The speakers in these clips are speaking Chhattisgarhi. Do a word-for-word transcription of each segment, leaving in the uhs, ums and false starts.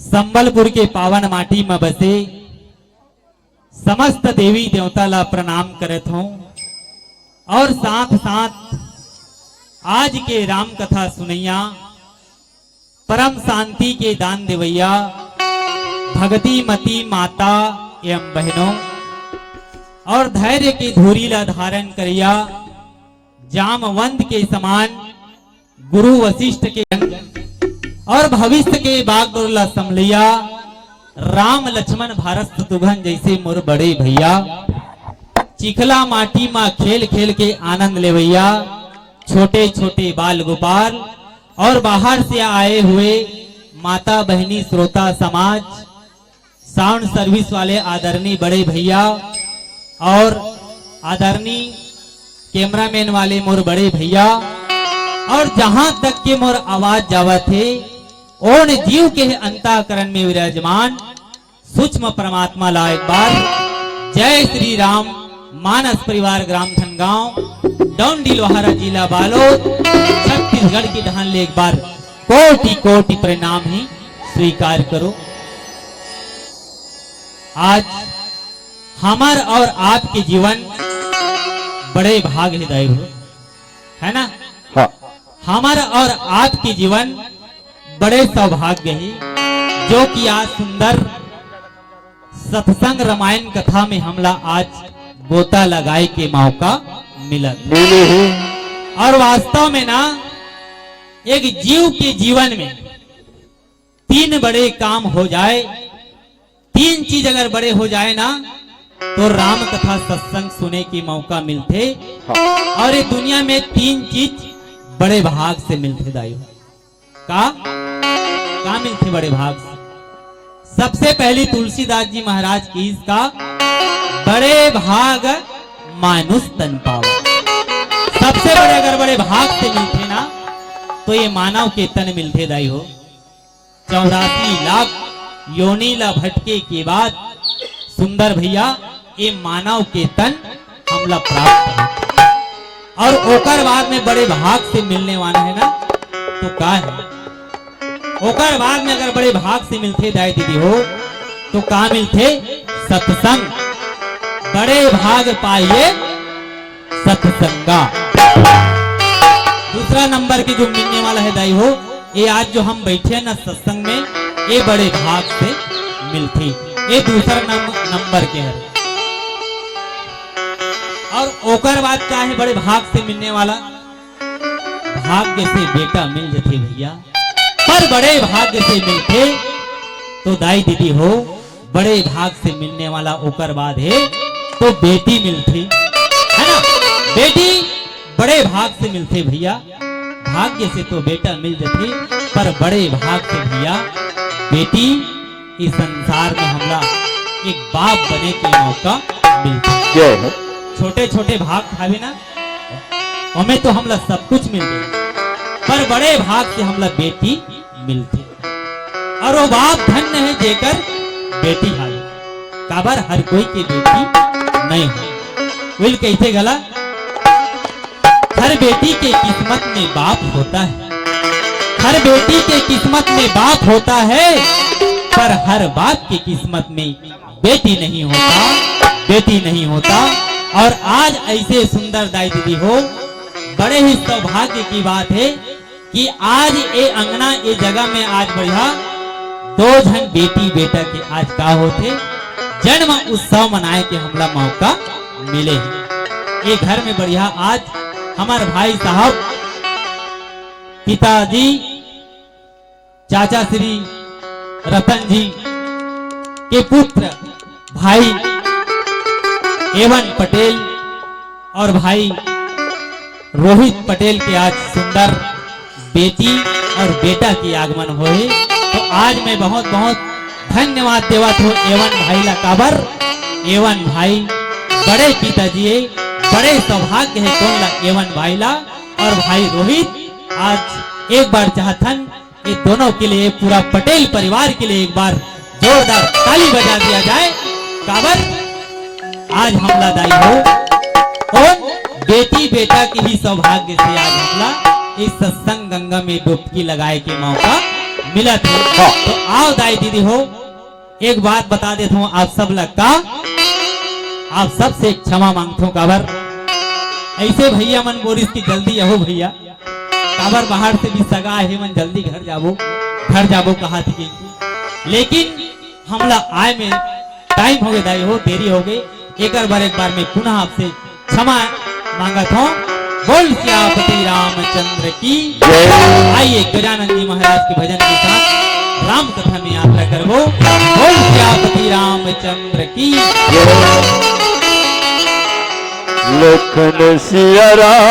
संबलपुर के पावन माटी म बसे समस्त देवी देवता ला प्रणाम करत हूँ और साथ साथ आज के राम कथा सुनैया, परम शांति के दान देवैया, भगती मती माता एवं बहनों और धैर्य के धूरी ला धारण करैया जामवंत के समान गुरु वशिष्ठ के अंग और भविष्य के बागडोर ला संभलैया राम लक्ष्मण भारत शत्रुघ्न जैसे मोर बड़े भैया, चिखला माटी मा खेल खेल के आनंद लेवैया छोटे छोटे बाल गोपाल और बाहर से आए हुए माता बहनी श्रोता समाज, साउंड सर्विस वाले आदरणीय बड़े भैया और आदरणीय कैमरामैन वाले मोर बड़े भैया और जहां तक के मोर आवाज जावत हे, ओन जीव के अंतःकरण में विराजमान सूक्ष्म परमात्मा ला एक बार जय श्री राम। मानस परिवार ग्राम धनगांव, डौंडी लोहारा, जिला बालोद, छत्तीसगढ़ की ढाल ले एक बार कोटि कोटि प्रणाम ही स्वीकार करो। आज हमर और आपके जीवन बड़े भाग हे दाई हो, है ना? हाँ। हमर और आपके जीवन बड़े सौभाग्य हे, जो कि आज सुंदर सत्संग रामायण कथा में हमला आज गोता लगाए के मौका मिलत हे। मिले हे। और वास्तव में ना, एक जीव के जीवन में तीन बड़े काम हो जाए, तीन चीज अगर बड़े हो जाए ना, तो राम कथा सत्संग सुने के मौका मिलथे। हाँ। और ये दुनिया में तीन चीज बड़े भाग से मिलथे दाई हो। का? का मिलथे बड़े भाग से? सबसे पहली तुलसीदास जी महाराज की इसका बड़े भाग मानुष तन पावा। सबसे बड़े अगर बड़े भाग से मिलथे ना, तो ये मानव के तन मिलथे दाई हो। चौरासी लाख योनि ला भटके के बाद सुंदर भैया ये मानव के तन हमला प्राप्त होथे। और ओकर बाद में बड़े भाग से मिलने वाला है ना, तो का है? ओकर बाद में अगर बड़े भाग से मिलथे दाई दीदी हो, तो का मिलथे? सत्संग। बड़े भाग पाइए सत्संगा। दूसरा नंबर के जो मिलने वाला है दाई हो, ये आज जो हम बैठे हैं ना सत्संग में, ये बड़े भाग से मिलथे। ये दूसरा नम-, नंबर के हरे। और ओकर बाद का है बड़े भाग से मिलने वाला? भाग्य से बेटा मिल जथे भैया, पर बड़े भाग्य से मिलथे तो दाई दीदी हो, बड़े भाग से मिलने वाला ओकर बाद हे तो बेटी मिलथे, है ना? बेटी बड़े भाग से मिलथे भैया, भाग्य से तो बेटा मिल जथे, पर बड़े भाग से भैया बेटी इस संसार में हमला एक बाप बने के मौका मिलथे। जय हो। छोटे छोटे भाग खावे ना, ओमे तो हमला सब कुछ मिल जाए, पर बड़े भाग से हमला बेटी मिलथे। और वो बाप धन्य है जेकर बेटी हावे, काबर हर कोई के बेटी नहीं हो। विल कैसे गला? हर बेटी के किस्मत में बाप होता है, हर बेटी के किस्मत में बाप होता है, पर हर बाप की किस्मत में बेटी नहीं होता, बेटी नहीं होता। और आज ऐसे सुंदर दाई दीदी हो, बड़े ही सौभाग्य की बात है कि आज ये अंगना, ये जगह में आज बढ़िया दो झन बेटी बेटा के आज का होथे, जन्म उत्सव मनाए के हमला मौका मिले हे। ये घर में बढ़िया आज हमार भाई साहब, पिताजी, चाचा श्री रतन जी के पुत्र भाई एवन पटेल और भाई रोहित पटेल के आज सुंदर बेटी और बेटा के आगमन होए, तो आज मैं बहुत बहुत धन्यवाद देवत हूँ एवन भाई ला। काबर एवन भाई बड़े पिताजी है, बड़े सौभाग्य है कोन ला एवन भाई ला। और भाई रोहित, आज एक बार चाहथन ये दोनों के लिए, पूरा पटेल परिवार के लिए एक बार जोरदार ताली बजा दिया जाए। काबर आज हमला दाई हो, और बेटी बेटा के ही सौभाग्य से आज हमला इस सत्संग गंगा में डुबकी लगाए के मौका मिलत हे। हाँ। तो आओ दाई दीदी हो, एक बात बता देत हूँ आप सब लग का, आप सबसे एक क्षमा मांगथों। काबर ऐसे भैया मन बोलिस कि जल्दी आहो भैया, काबर बाहर से भी सगा हे मन, जल्दी घर जाबो, घर जाबो कहा थी। लेकिन हमला आए में टाइम हो गए दाई हो, देरी हो गए। एक बार, एक बार मैं पुनः आपसे क्षमा मांगत हूँ। बोल सियापति रामचंद्र की जय। आइए गजानन जी महाराज के भजन के साथ राम कथा में यात्रा करबो। बोल सियापति रामचंद्र की जय। लखन सिया राम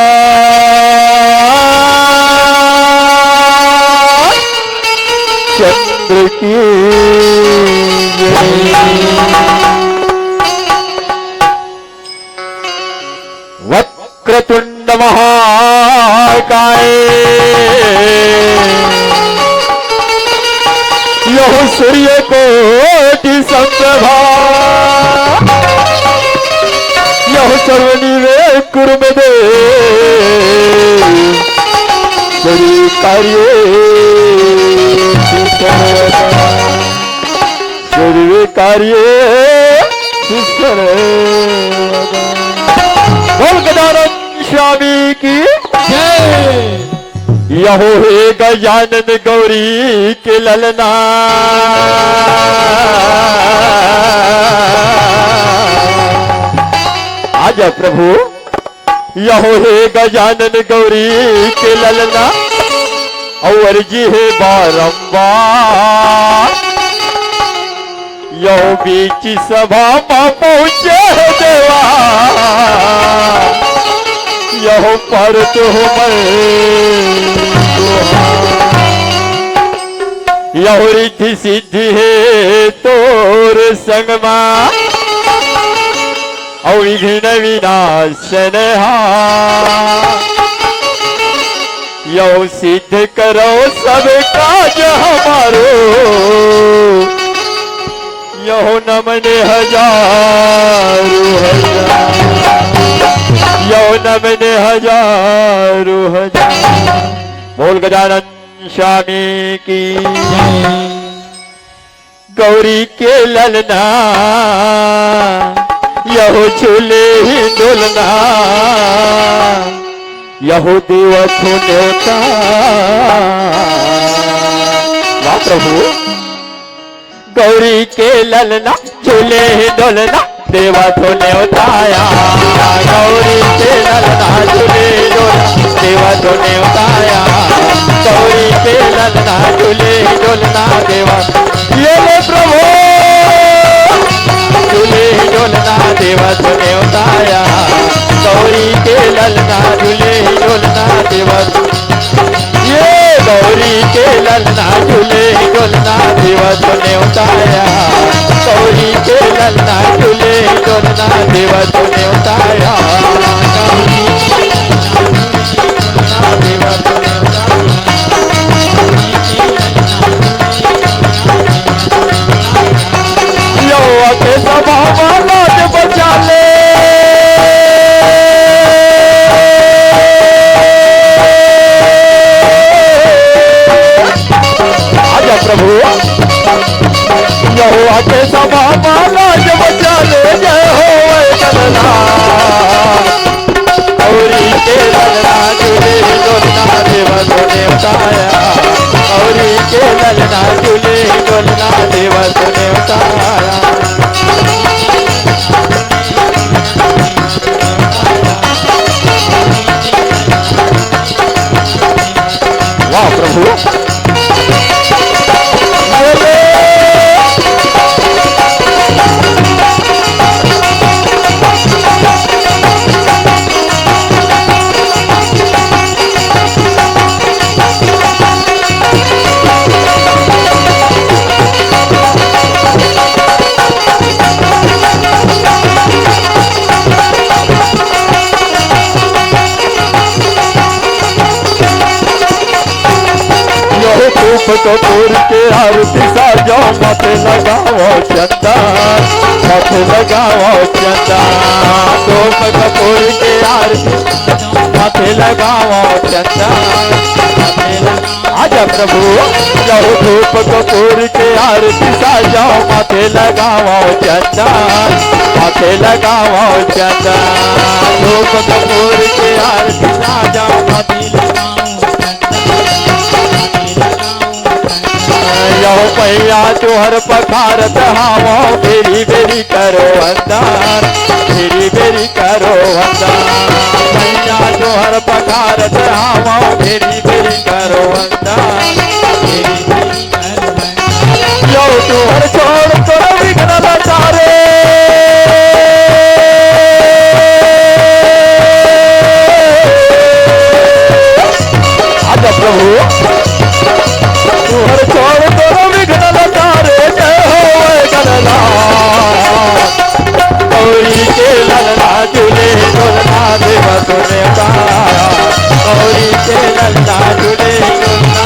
चंद्र की जय। वक्रतुंड महाकाय, यह सूर्य कोटि संप्रभा, यह सर्वनिवे कुर्म दे, सर्व कार्य सर्व कार्य सर्व। बोल गजानन स्वामी की जय। यहो हे गजानन गौरी के ललना। आजा प्रभु, यहो हे गजानन गौरी के ललना, अउ अर्जी हे बारंबार। यहो बीच सभा मा पहुँचे हे देवा, यहो पर तुहमर। यहो रिद्धि सिद्धि हे तोर संग मा, अउ विघ्न विनाशन हा। यहो सिद्ध करो सब काज हमारो, यहो नमन हजारो हजार, यहो नमन हजारो हजार। बोल गजानन स्वामी की जय। गौरी के ललना, यहो झूले ही डोलना, यहो देवत हो नेवता। वाह प्रभु। गौरी के ललना, झूले ही डोलना, देवा तो नेवताया। गौरी के ललना झूले डोला, देवा तो नेवताया। गौरी के ललना झूले डोलना, देवा। ये ले प्रभु। झूले डोलना, देवा तो नेवताया। गौरी के ललना झूले डोलना, देवा। ये गौरी के ललना झूले डोलना, देवा तो नेवताया। गौरी के ललना झूले डोलना, देवा तो नेवताया। यहोवा के सभा मा लाज बचा ले। आजा प्रभु, यहोवा के सभा मा लाज बचा ले, जय हो वैद्यनाथ। गौरी के ललना झूले डोलना, देवा तो नेवताया। गौरी के ललना झूले डोलना, देवा तो नेवताया। वाह प्रभु। यहो धूप कपूर के आरती साजो, माथे लगाओ चंदन, माथे लगाओ चंदन। धूप कपूर के आरती माथे लगावव चंदन। आजा प्रभु, यहू धूप कपूर के आरती साजव, माथे लगावव चंदन, माथे लगावव चंदन। धूप कपूर के आरती साजव, माथे लगावव चंदन, माथे लगावव चंदन। यहू पैया तोहर पखारत हावव, बेरी बेरी करो वंदन, बेरी बेरी करो वंदन। पैया तोहर पखारत हावव, बेरी बेरी करो वंदन, बेरी बेरी करो वंदन। यहू तोहर छोड़ तोर विघ्न न टारे। आजा प्रभु, तोहर छोड़ तोर विघ्न न टारे, जय हो गणनाथ। गौरी के ललना झूले डोलना देवा तूने उतारा। गौरी के ललना झूले डोलना।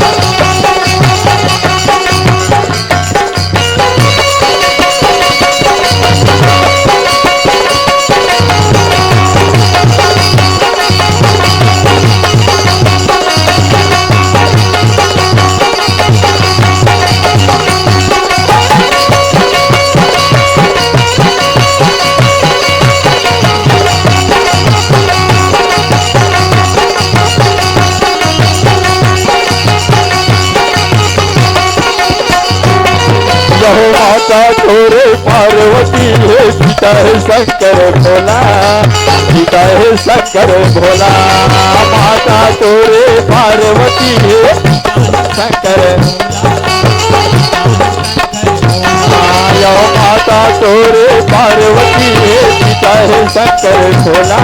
यहू माता तोरे पार्वती हे, पिता हे शंकर भोला, पिता हे शंकर भोला। माता तोरे पार्वती हे, शंकर भोला। यहू माता तोरे पार्वती हे, पिता हे शंकर भोला,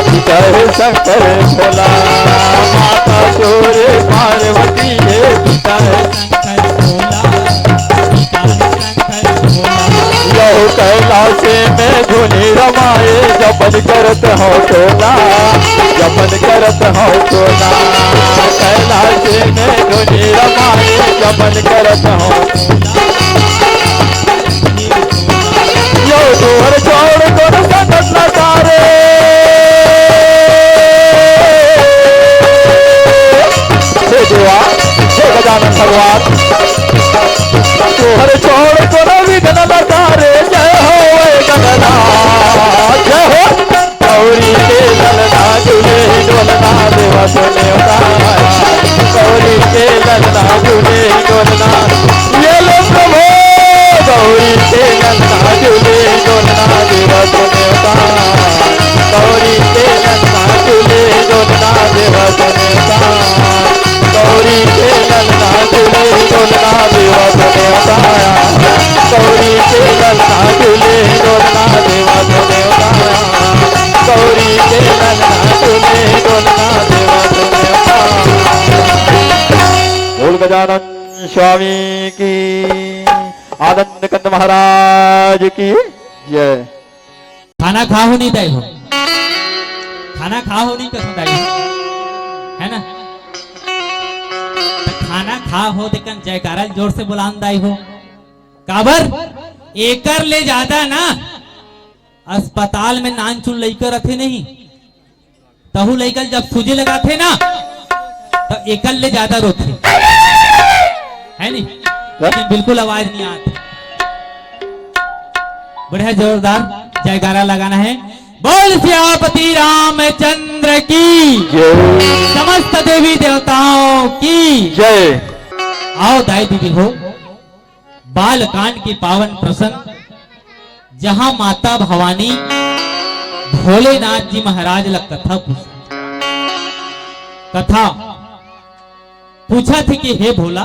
पिता हे शंकर भोला। माता तोरे पार्वती हे, पिता हे शंकर भोला, पिता हे शंकर भोला। यहू कैलाश में धुनी रमाए, जपन करत हव टोला, जपन करत हव टोला। कैलाश में धुनी रमाए, जपन करत हव। यहू तोहर छोड़ कोनो संकट न टारे। हे देवा, हे गजानन भगवान, तोहर छोड़ कोनो विघ्न न टारे। जय हो गणनाथ, जय हो। गौरी के ललना झूले डोलना देवा तूने उतारा। गौरी के ललना झूले डोलना। ये लो प्रभु, गौरी के ललना झूले डोलना देवा तूने उतारा। गौरी के ललना झूले डोलना देवा तूने उतारा। गौरी के ललना झूले डोलना देवा तूने उतारा। गौरी के ललना झूले डोलना देवा तूने उतारा। गौरी के ललना झूले डोलना देवा तूने उतारा। बोल गजानन स्वामी की, आनंद कंद महाराज की जय। खाना खा हो नहीं दाई हो, खाना खा हो नहीं कसम दाई हो, है ना? तो खाना खा हो तेकन जयकारा जोर से बोलान दाई हो। काबर एकर ले ज्यादा ना अस्पताल में नान चुन लइका रथे नहीं, तहू लइका जब सूजी लगाथे ना, तो एकर ले ज्यादा रोथे, है नी? लेकिन बिल्कुल आवाज नहीं आत। बढ़िया जोरदार जयकारा लगाना है। बोल सियापति रामचंद्र की जय। समस्त देवी देवताओं की जय। आओ दाई दीदी हो, बालकांड के पावन प्रसंग, जहां माता भवानी भोलेनाथ जी महाराज ला कथा पूछत, कथा पूछत हे कि हे भोला,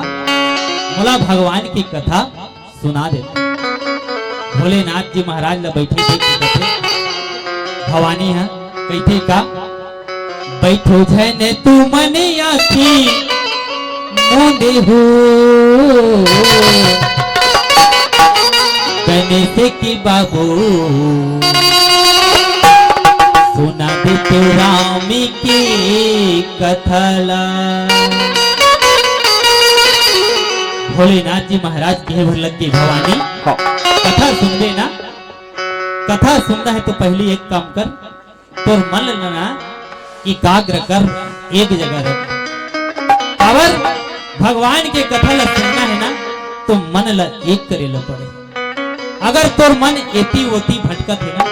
मोला भगवान की कथा सुना दे। भोलेनाथ जी महाराज ला बैठे देख के कथे, भवानी ह कहिथे का, बैठो झन तुमन आँखी मूंदे हो, गणेश की बाबू सुना दे तो राम की कथा ला। भोलेनाथ जी महाराज कहे बर लग गे, भवानी, हाँ। कथा सुनबे ना, कथा सुनना है तो पहली एक काम कर, तोर मन ल ना एकाग्र कर, एक जगह रख। काबर भगवान के कथा ला सुनना हे ना, तो मन ला एक करे ला पड़े। अगर तोर मन एती ओती भटकत हे ना,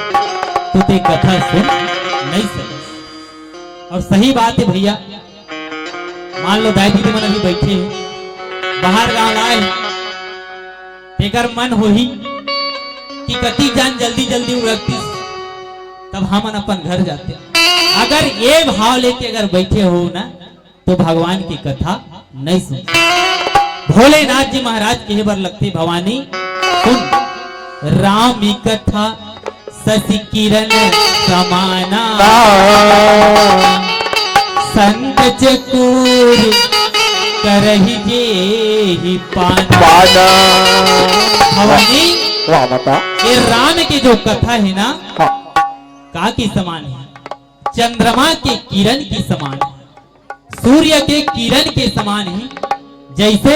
तो ते कथा सुन नहीं सकस। अउ सही बात हे भइया, मान लो दाई दीदी मन अभी बइठे हे, बाहर गांव आए हे, तेकर मन होही कि कति जान जल्दी जल्दी उड़कतिस, तब हमन अपन घर जाते। अगर ये भाव लेके अगर बइठे हो ना, तो भगवान के कथा नहीं सुन। भोलेनाथ जी महाराज कहे बर लगथे, भवानी सुन, राम कथा शशि किरण समाना, संत चकोर करहि जेहि पाना। पाना। भवानी, वाह माता। ये राम के जो कथा हे ना, हाँ। का के समान हे? चंद्रमा के किरण के समान हे, सूर्य के किरण के समान हे। जइसे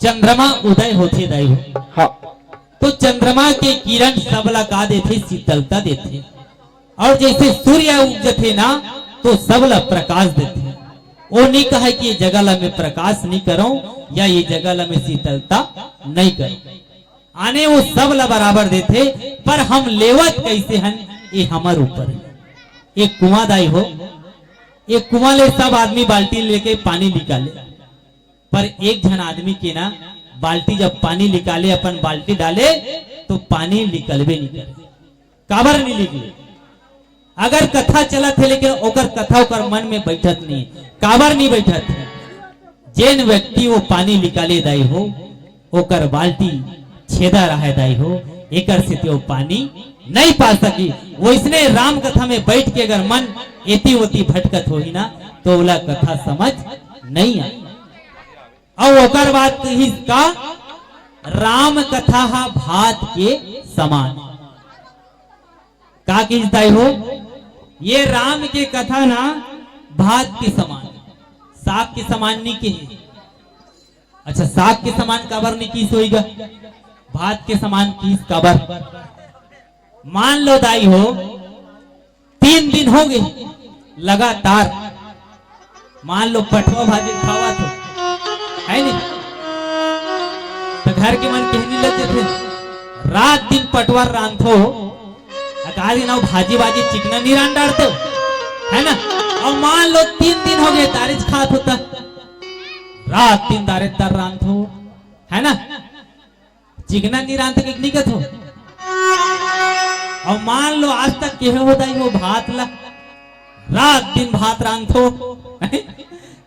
चंद्रमा उदय होथे दाई हो, हाँ। तो चंद्रमा के किरण सबला का देथे? शीतलता देथे। अउ जइसे सूर्य उगथे ना, तो सबला प्रकाश देथे। ओ नइ कहय कि ये जगह ला मैं प्रकाश नइ करंव या ये जगह ला मैं शीतलता नइ करंव। आने ओ सबला बराबर देथे, पर हम लेवत कइसे हन, ये हमर ऊपर हे। एक कुआं दाई हो, एक कुआं ले सब आदमी बाल्टी लेके पानी निकाले, पर एक झन आदमी के ना बाल्टी जब पानी निकाले, अपन बाल्टी डाले, तो पानी निकलबे नइ करे। काबर नइ निकले? अगर कथा चलत हे, लेकिन ओकर कथा ओकर मन में बइठत नइ हे। काबर नइ बइठत हे? जेन व्यक्ति वो पानी निकाले दाई हो, ओकर बाल्टी छेदा रहय दाई हो, एकर सेती वो पानी नइ पा सकी। वइसने राम कथा में बइठ के अगर मन एती ओती भटकत होही ना, तो ओला कथा समझ नइ आय। अउ ओकर बाद कहिस का, राम कथा हा भात के समान। का कहिस दाई हो? ये राम के कथा ना भात के समान, साग के समान नइ कहे। अच्छा, साग के समान काबर नइ किहिस होही गा? भात के समान किहिस काबर? मान लो दाई हो, तीन दिन हो गे लगातार, मान लो पटवा भाजी खावत हो, हे नी? त घर के मन कहने लग जाथे, रात दिन पटवा रांधथो, अकाली ना भाजी वाजी चिकना नइ रांध डारथो, हे ना? अउ मान लो तीन दिन हो गे दारेच खात हो त, रात दिन दारेच दार रांधथो, हे ना? चिकना नइ रांधथो कहिके नइ कथो। अउ मान लो आज तक केहे हो दाई हो भात ला, रात दिन भात रांधथो।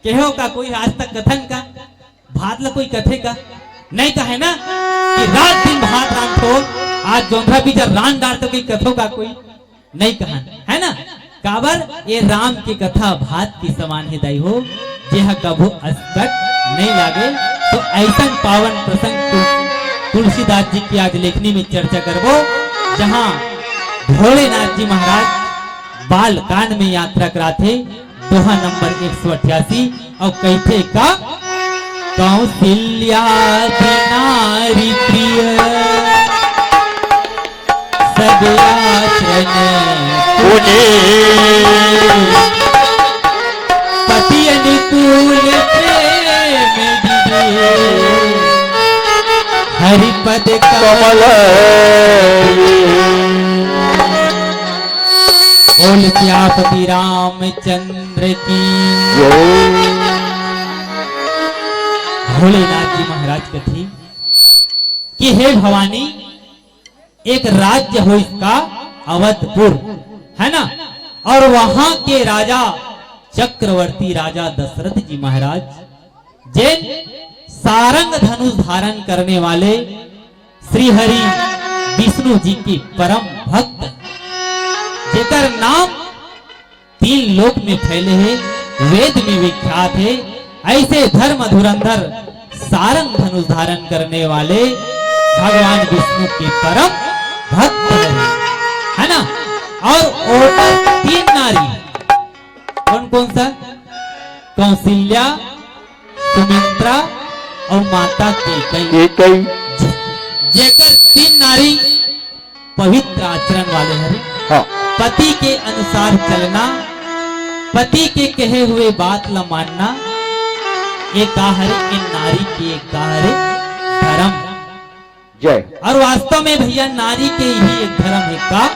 केहे हो का कोई आज तक कथन का? भात ला कोई कथे का? नइ कहे ना कि रात दिन भात रांधथो, आज जोंधरा बीजा रांध डारथो कहिके कथो का कोई? नइ कहन, हे ना? काबर ये राम के कथा भात के समान हे दाई हो, जेहा कभू असकट नइ लागे। तो अइसन पावन प्रसंग तुल-, तुलसीदास जी के आज लेखनी में चर्चा करबो, जहाँ भोलेनाथ जी महाराज बाल कांड में यात्रा कराथे, दोहा नंबर एक सौ अट्ठासी, अउ कहिथे का, कौशल्या नारी प्रिय सब आचरण पुनि। पति अनुकूल प्रेम विधि, हरि पद कमल। बोल सियापति रामचंद्र की। भोलेनाथ जी महाराज कथे कि हे भवानी, एक राज्य होइस का अवधपुर, हे ना? अउ वहां के राजा चक्रवर्ती राजा दशरथ जी महाराज, जेन सारंग धनुष धारण करने वाले श्री हरि विष्णु जी के परम भक्त, जेकर नाम तीन लोक में फैले हे, वेद में विख्यात हे। अइसे धर्म धुरंधर सारंग धनुष धारण करने वाले भगवान विष्णु के परम भक्त हे, हे ना? अउ ओकर तीन नारी, कौन कौन सा? कौशल्या, सुमित्रा अउ माता कैकई। कैकई। जे-, जेकर तीन नारी पवित्र आचरण वाले हरे। हाँ। पति के अनुसार चलना, पति के कहे हुए बात ल मानना, ये का हरे, ये नारी के का हरे धर्म। जय। और वास्तव में भैया, नारी के ही एक धर्म है का,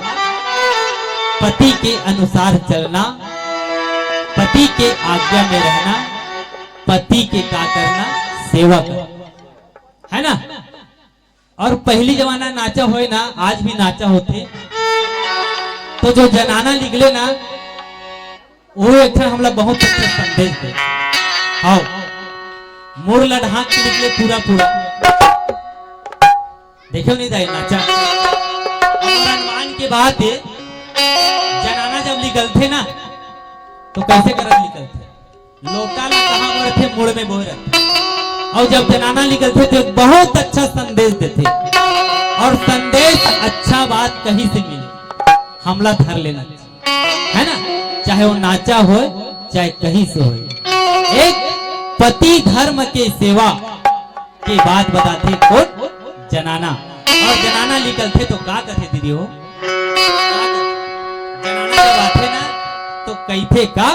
पति के अनुसार चलना, पति के आज्ञा में रहना, पति के का करना, सेवा करना, है ना। और पहली जमाना नाचा होय ना, आज भी नाचा होथे, तो जो जनाना निकले ना, वो एक ठन हमला बहुत अच्छा संदेश दे। हाँ, मोर लड़हा के निकले पूरा पूरा। देखे नहीं दाई नाचा। और अनुमान के बात है, जनाना जब निकलथे ना, तो कैसे करत निकलथे? लोटा ला कहाँ बोए रथे? मुड़ में बोए रथे। और जब जनाना निकलथे, तो एक बहुत अच्छा संदेश देथे। और संदेश अच्छा बात कहीं से मिले, हमला धर लेना चाहिए। है ना, चाहे वो नाचा होय, चाहे कहीं से होय। एक पति धर्म के सेवा के बात बताथे कोन? जनाना। और जनाना निकलथे तो का कथे दीदी हो? जनाना जब आथे ना तो कहिथे का?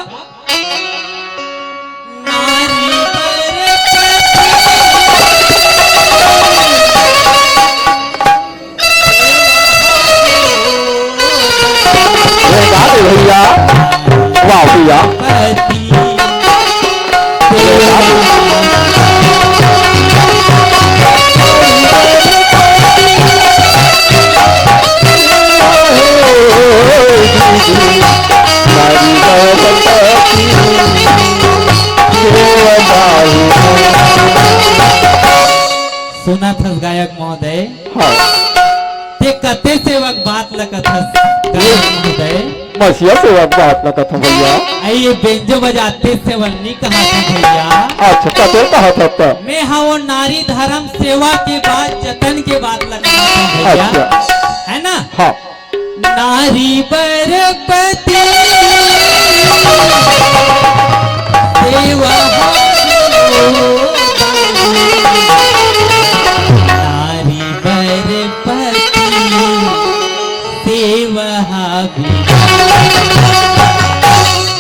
नारी बर ये बात है भैया, वाह भैया। सुनत हस गायक महोदय? हाँ। ते कते सेवक बात ल कथस गायक महोदय? मसीहा सेवक बात ल कथों भैया। अई ये बेंजो बजाते सेवक नी कहा था भैया। अच्छा, कते कहा था त? मैं हाँ वो नारी धर्म सेवा के बात, जतन के बात ल कहा था भैया। अच्छा। है ना? हाँ। नारी बर पति सेवा नारी बर पति सेवा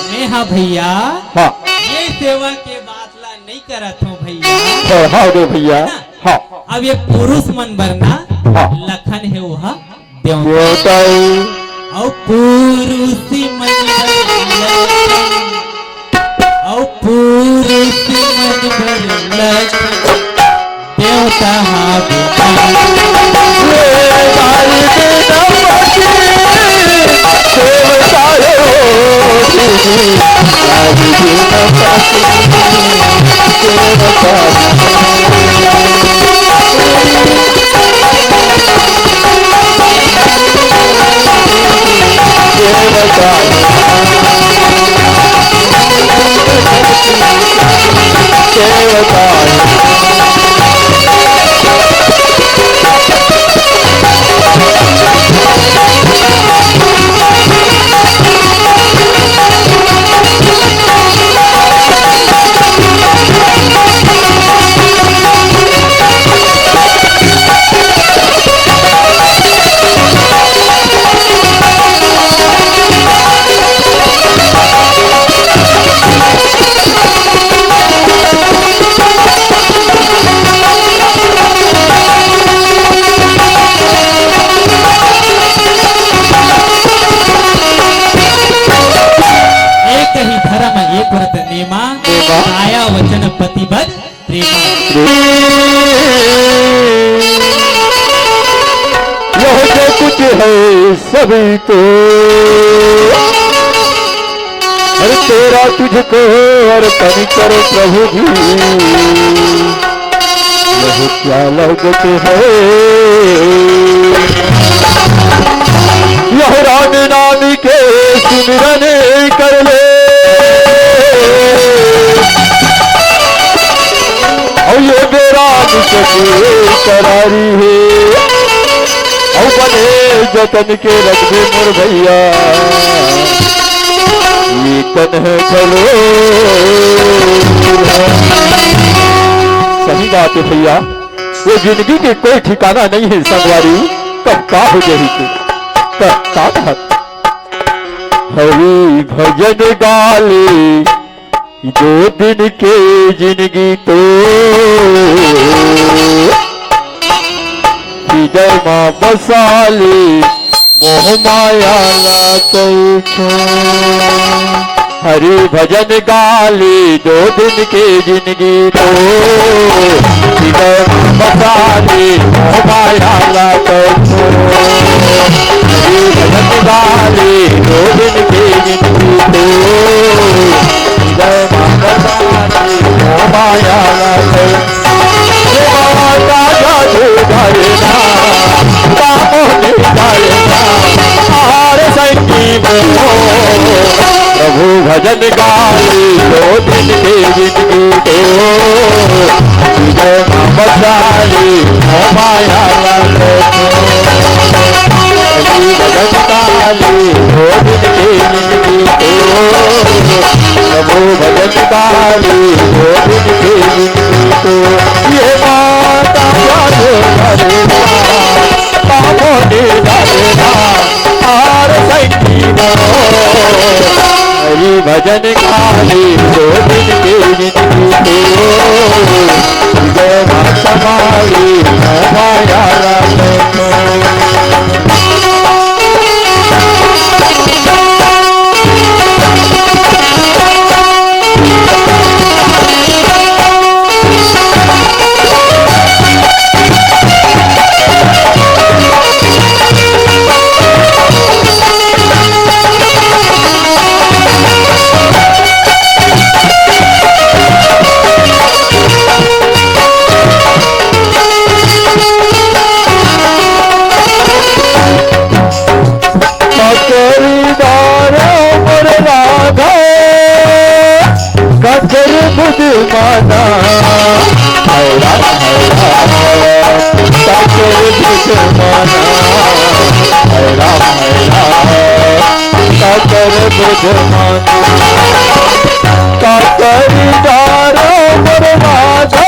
में हाँ भैया, हाँ। ये सेवा के बात ला नहीं करत हो भैया। हाँ, हाँ रे भैया। है ना? हाँ। अब ये पुरुष मन बर ना हाँ। लखन है वो देवता। देवता। अउ पुरुष मन बर लखन, अउ पुरुष मन बर लखन, देवता हा देवता। एक ही धर्म एक व्रत नेमा, नेमा। काया वचन पति बद प्रेमा। यह जो कुछ है सभी तो, अरे तेरा तुझको अर्पण कर प्रभु जी। यह क्या लगत है, यह राम नाम के सुमिरन कर ले। अउ ये बेरा निकट करारी हे, अउ बने जतन के रखबे मोर भैया, ये तन है भलो। सही बात है भैया, ये जिंदगी के कोई ठिकाना नहीं है संगवारी, कब का हो जाही के, कब का बात। हरि भजन गाले दो दिन के जिनगी तो, हृदय मा बसाले मोह माया ला कइछो। हरि भजन गाले दो दिन के जिनगी तो, हृदय मा बसाले मोह माया ला कइछो। हरि भजन गाले दो दिन के जिनगी तो, हृदय मा बसाले मोह माया ला कइछो। हे माता जादू धरना, कामोनी धरना, हार संगी मोह। प्रभु भजन गाले दो दिन के जिनगी तो, हृदय मा बसाले मोह माया ला कइछो। प्रभु भजन गाले दो दिन के जिनगी तो, प्रभु भजन गाले दो दिन के जिनगी तो, हे माता जादू धरना, कामोनी धरना, हार संगी मोह। हरि भजन गाले दो दिन के जिनगी तो, हृदय मा समाले मोह माया ला कइछो। पकड़ी डारो मोर राधा, कचर बुध माना, हैरान, हैरान, कचर बुध माना, हैरान, हैरान, कचर बुध माना। कचर डारो मोर राधा,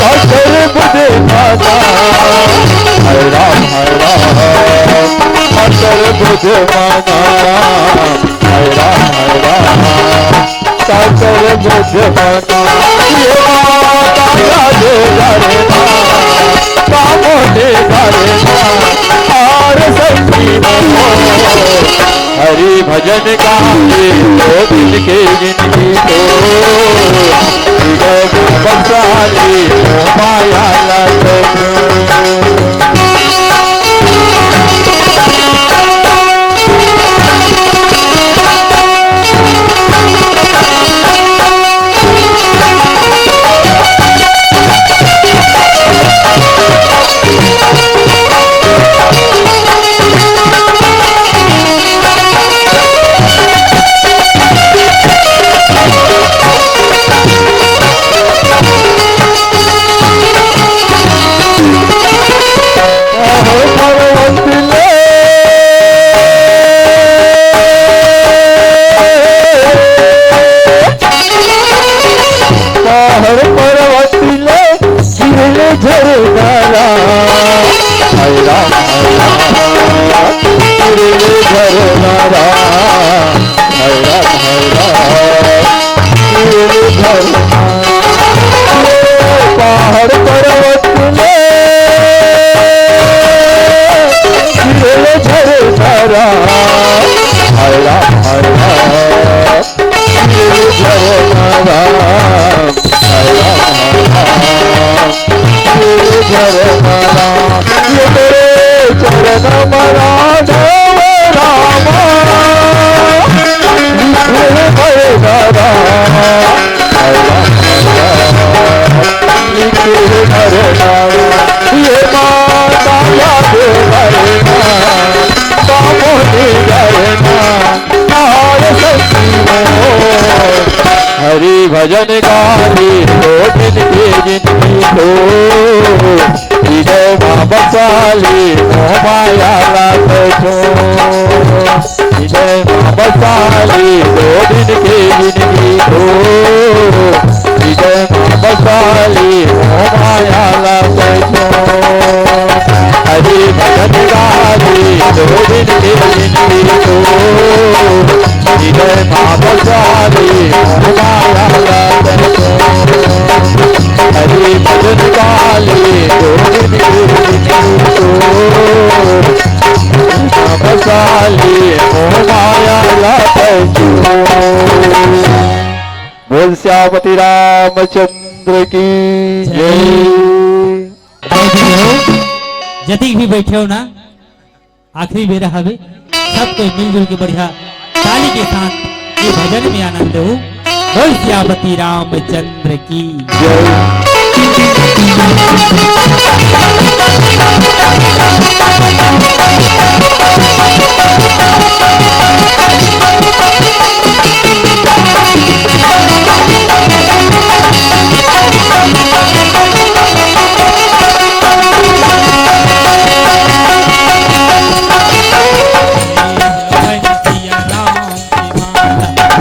कचर बुध माना, हैरान, हैरान, कचर बुध माना, हैरान, हैरान, कचर बुध माना। हे माता जादू धरना, कामोनी धरना, हार संगी मोह। हरि भजन गाले दो दिन के जिनगी तो, हृदय मा बसाले मोह माया ला कइछो। पहाड़ पर्वत ले गिरले झरना रा, हाय राम, हाय राम, गिरले झरना रा, हाय राम, हाय राम, गिरले झरना। पहाड़ पर्वत ले गिरले झरना रा, हाय राम, हाय राम। गिरधर नारायण, हरे हरे, गिरधर नारायण, ये तेरे चरण मरा देव रामा, गिरधर नारायण, हरे हरे, गिरधर नारायण, ये माता याद करना, बामुनी डरना, हरि भजन गाली तो जिनकी जिनकी तो, हृदय मा बसाली मोह माया ला तो, हृदय मा बसाली दो दिन के जिनकी तो, हृदय मा बसाली मोह माया ला तो। हरि भजन गाली दो दिन के जिनकी तो, रामचंद्र की जय। जय। जय हो। जतिक भी बैठे हो ना, आखिरी बेरा हवे, सब कोई मिलजुल के बढ़िया ताली के साथ ये भजन में आनंद हो। बोल सियापति रामचंद्र की जय।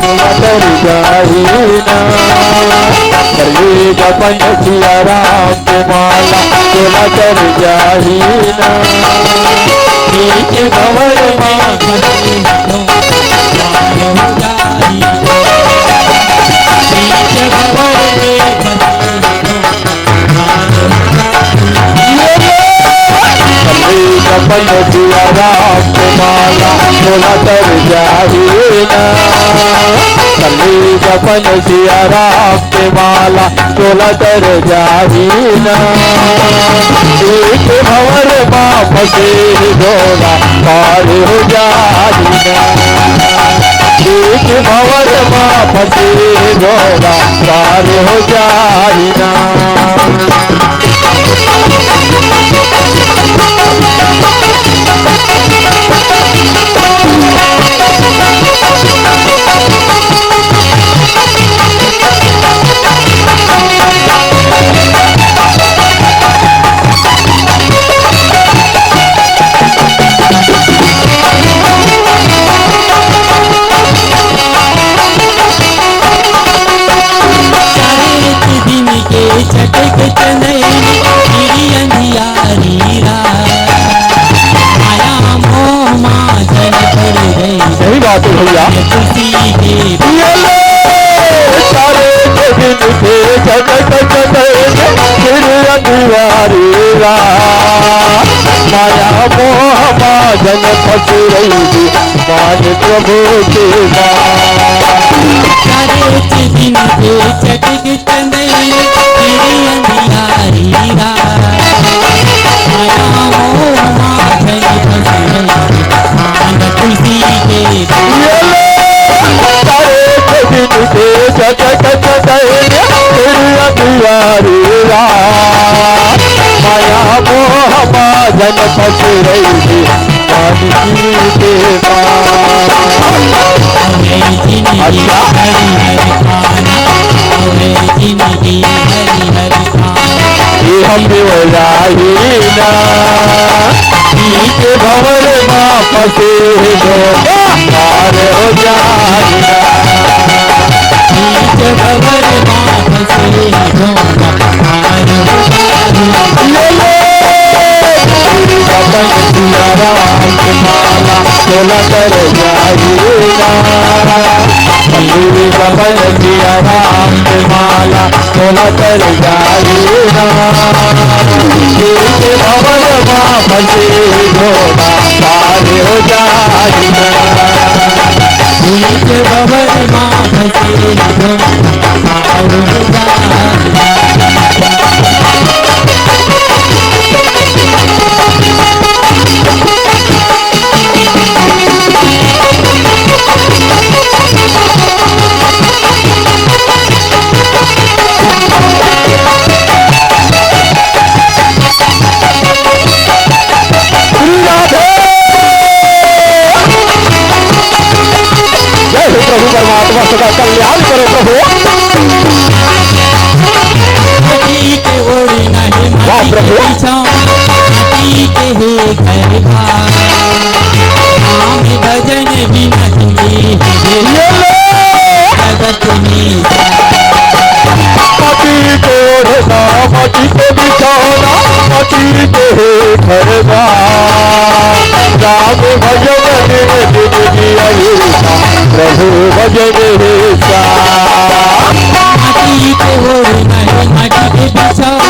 तोला तर जाही ना, करेगा पैया सिया राम के माला, तोला तर जाही ना। बीच भंवर मा फंसे हो, बीच भंवर में फंसे हो, करेगा पैया सिया राम के माला, तोला तर जाही ना। करेगा पैया सिया राम के माला, तोला तर जाही ना। बीच भंवर मा फंसे डोला पार हो जाही ना। बीच भंवर मा फंसे डोला पार हो जाही ना। चार दिन के चटक चनैन, फिर अंधियारी रात। माया मोह मा झन पड़ गई। सही बात है भैया। खुशी के ये ले, चार दिन के चटक चनैन, फिर अंधियारी रात। माया मोह मा झन फंस रही, मान प्रभु के बात। चार दिन के चटक चनैन, फिर अंधियारी रात। माया मोह मा झन फंस रही, मान खुशी के बात। ये ले, चार दिन के चटक चनैन, फिर अंधियारी रात। माया मोह मा झन फंस रही, मान की के बात। अच्छा। ये हम देवराही ना, बीच भंवर मा फंसे हो, पार हो जाही ना। बीच भंवर मा फंसे हो, पार हो जाही ना। ले ले, अपन सिया राम के माला, तोला तर जाही ना। करेगा पैया सिया राम के माला, तोला तर जाही ना। बीच भंवर मा फंसे डोला पार हो जाही ना। बीच भंवर मा फंसे डोला पार हो जाही ना। श्री राधे। जय हो प्रभु परमात्मा, सदा कल्याण करो प्रभु। माटी के ओढ़ना है, वाह माटी के प्रभु। बिछाओ, माटी के है घर बार। नाम भजन बिना जिंदगी है ये ले। जगत में माटी के ओढ़ना, माटी के बिछौना, माटी के है घर बार। राम भजन में जिंदगी अहिरता, प्रभु भजन है सार। माटी के ओढ़ना है, माटी के बिछौना,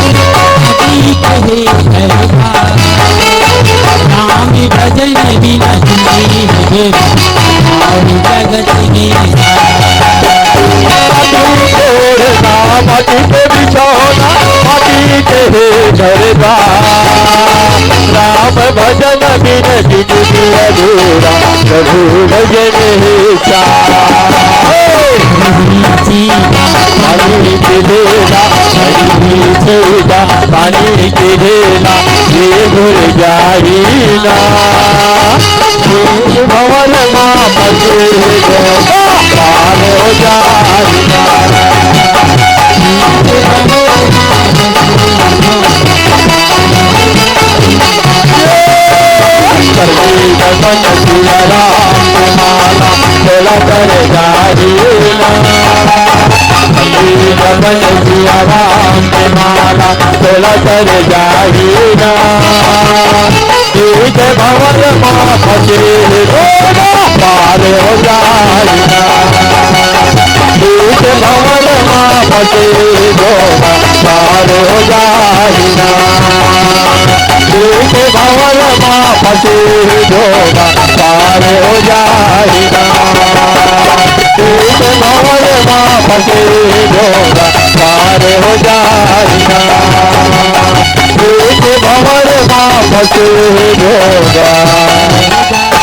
माटी के है घर बार। राम भजन बिना जिंदगी है बेकार, जगत में सार। माटी के ओढ़ना, करबा। राम भजन बिन जिनगी अधूरा, प्रभु भजन हे सार। पानी के ढेला, पानी के ढेला, पानी के ढेला, ये घुल जाही ना। भंवर मा फंसे हे ढोबा, पार हो जाही ना। करबी दर्शन सिया राम के माला, तोला कर जाही ना। करबी दर्शन सिया राम के माला, तोला कर जाही ना। बीच भंवर मा फंसे ढोबा, पार हो जाही ना। बीच भंवर मा फंसे ढोबा, पार हो जाही ना। बीच भंवर मा फंसे ढोबा, पार हो जाही ना। बीच भंवर मा फंसे ढोबा, पार हो जाही ना। बीच भंवर मा फंसे ढोबा,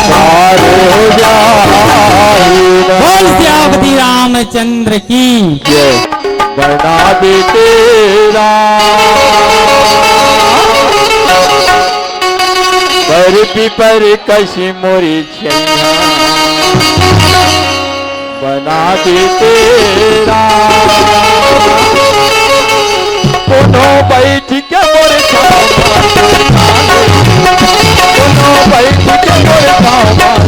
पार हो जाही ना। बोल सियापति रामचंद्र की जय। बना दे तेरा बर पीपर कस मोरी छैया, बना दे तेरा। कोनो बैठ के मोर छावा, कोनो बैठ के मोर छावा,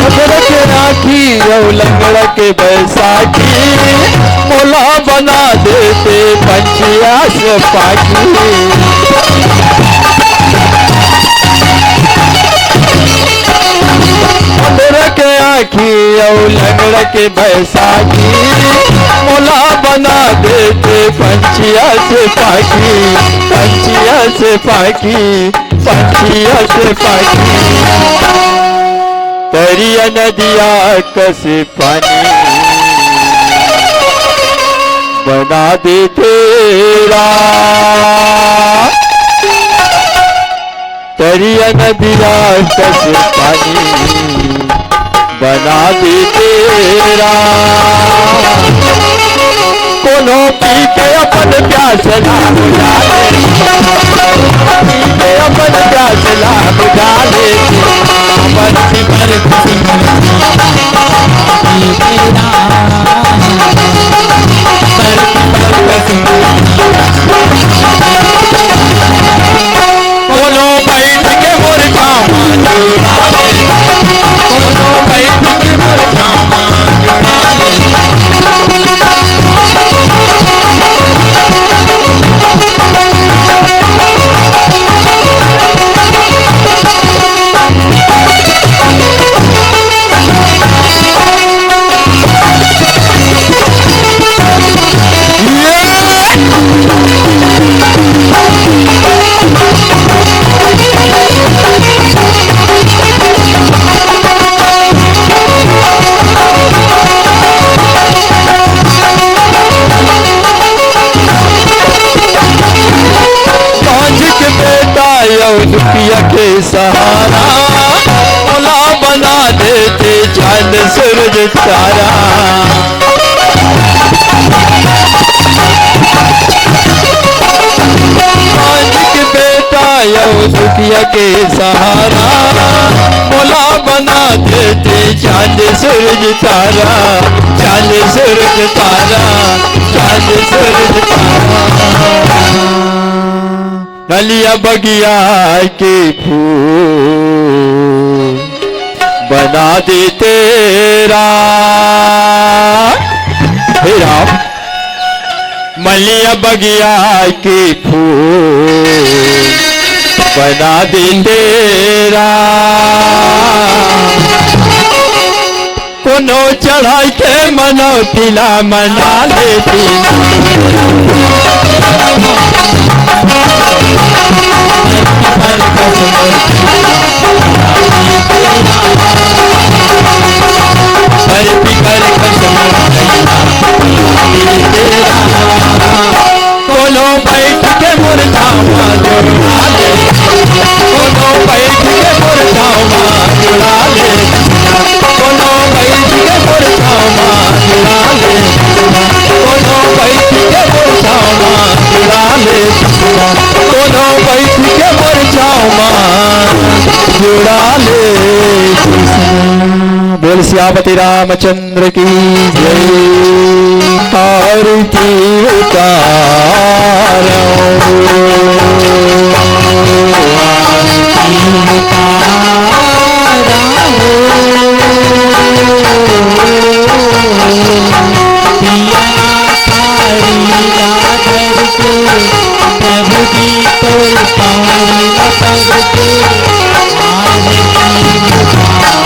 अदरक आँखी अउ लंगड़ा के बैसाखी, मोला बना देते पंछिया से पाखी। अदरक आँखी अउ लंगड़ा के बैसाखी, मोला बना देते पंछिया से पाखी, पंछिया से पाखी। पंछिया से पाखी, तरिया नदिया कस पानी, बना दे तेरा। तरिया नदिया कस पानी, बना दे तेरा। कोनो पी के अपन प्यास ला बुझा दे, पी के अपन प्यास ला बुझा दे। साँझ के बेटा अउ दुखिया के सहारा, मोला बना देते चांद सूरज तारा। के सहारा, मोला बना देते चांद सूरज तारा, चांद सूरज तारा, चांद सूरज तारा। नलिया बगिया के फूल बना देते राम। हे राम, मलिया बगिया के फूल बना देते राम। कोनो चढ़ाई के मनौती ला मना लेती। कोनो बैठ के मोर छाँव मा जुड़ा ले, कोनो बैठ के मोर छाँव मा जुड़ा ले, कोनो बैठ के मोर छाँव मा जुड़ा ले, कोनो बैठ के मोर छाँव मा जुड़ा ले, कोनो बैठ के मोर छाँव मा जुड़ा ले। बोल सियापति रामचंद्र की जय। आरती उतारो, आरती उतारो। प्रभु जी तोर पावन पद के आरती उतारो।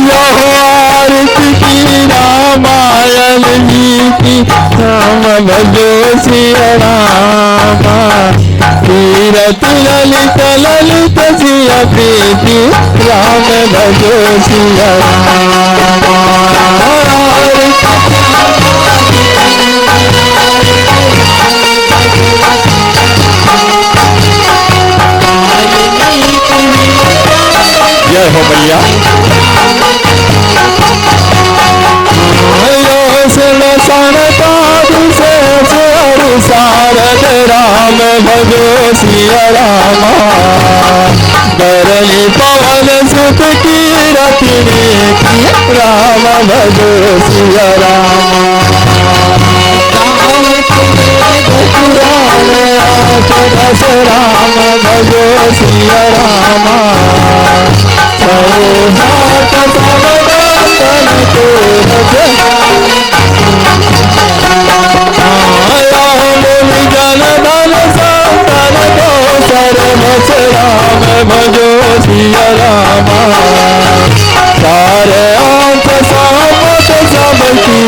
यह आरती की रामायण जी की, राम भजो सिया रामा। कीरति ललित ललित जिय प्रीति, राम भजो सिया राम। जय हो मैया। यो सुन सन पादु से सुर सारद राम भजो सिया रामा। बरई पवन सुत कीरति नीति, राम भजो सिया रामा। राम भजो सिया रामा। भजो सिया रामा। सारे अंत सामत सब की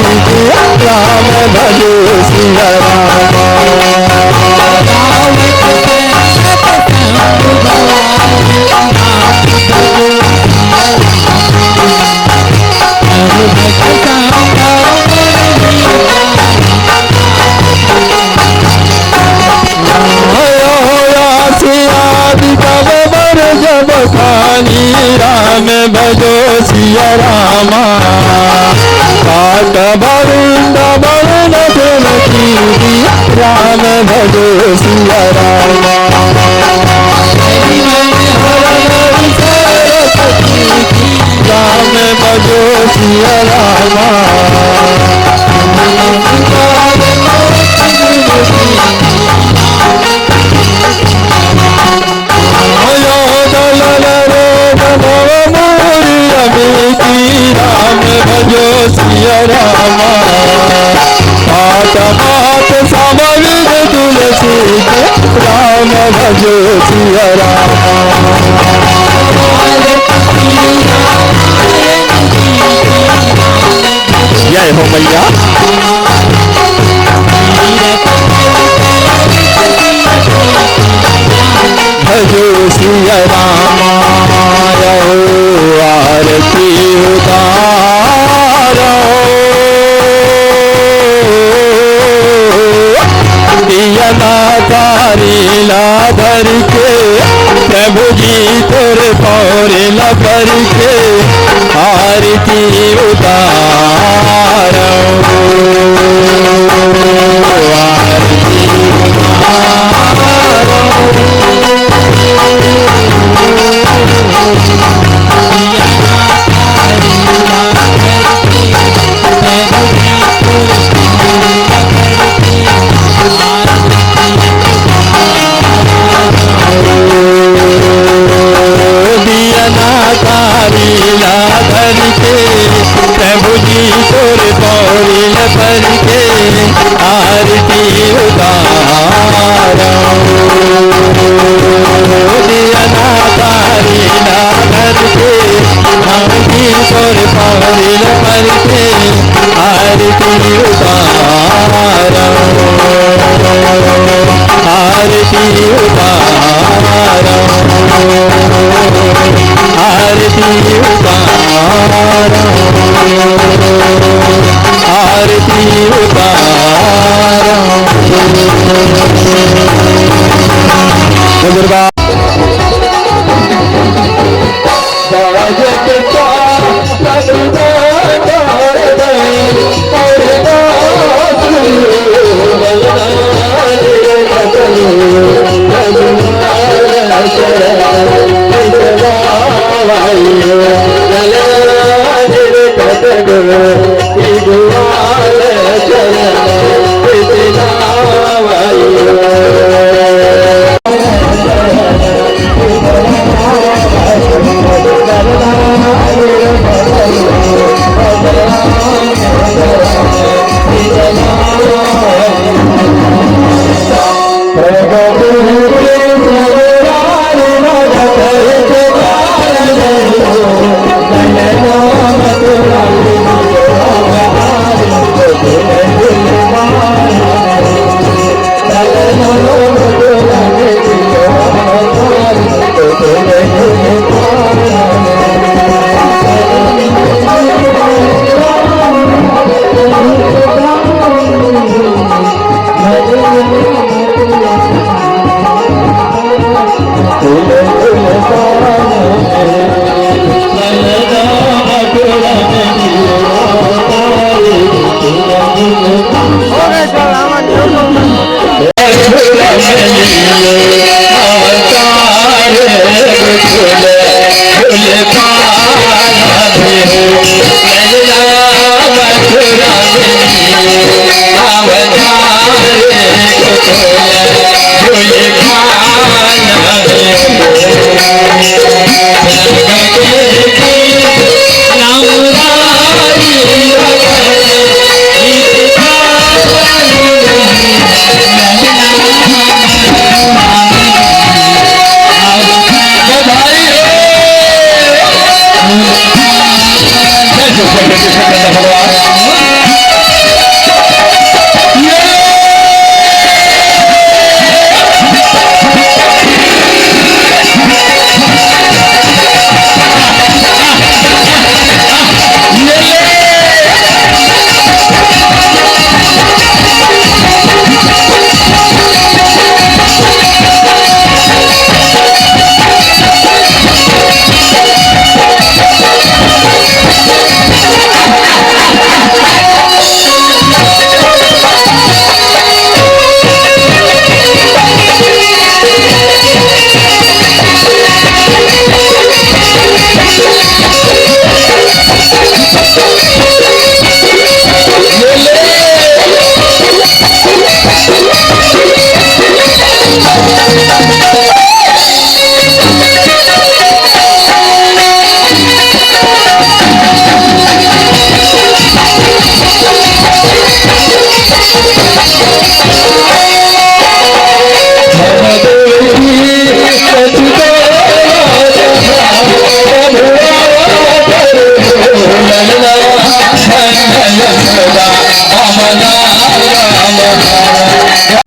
राम भजो सिया रामा। राम भजो सिया रामा। काट बरुंड बरुंड तुलसी, राम भजो सिया रामा। राम भजो सिया रामा। राम भजो सिया रामा। मात मात सब विध तुलसी के, राम भजो सिया रामा। के आरती उतारंव। दिया ना बारी ना धर के, भांगी तोर पाँव ल पर के, आरती उतारंव। आरती उतारंव। आरती उतारंव। आरती उतारंव। दुर्गा।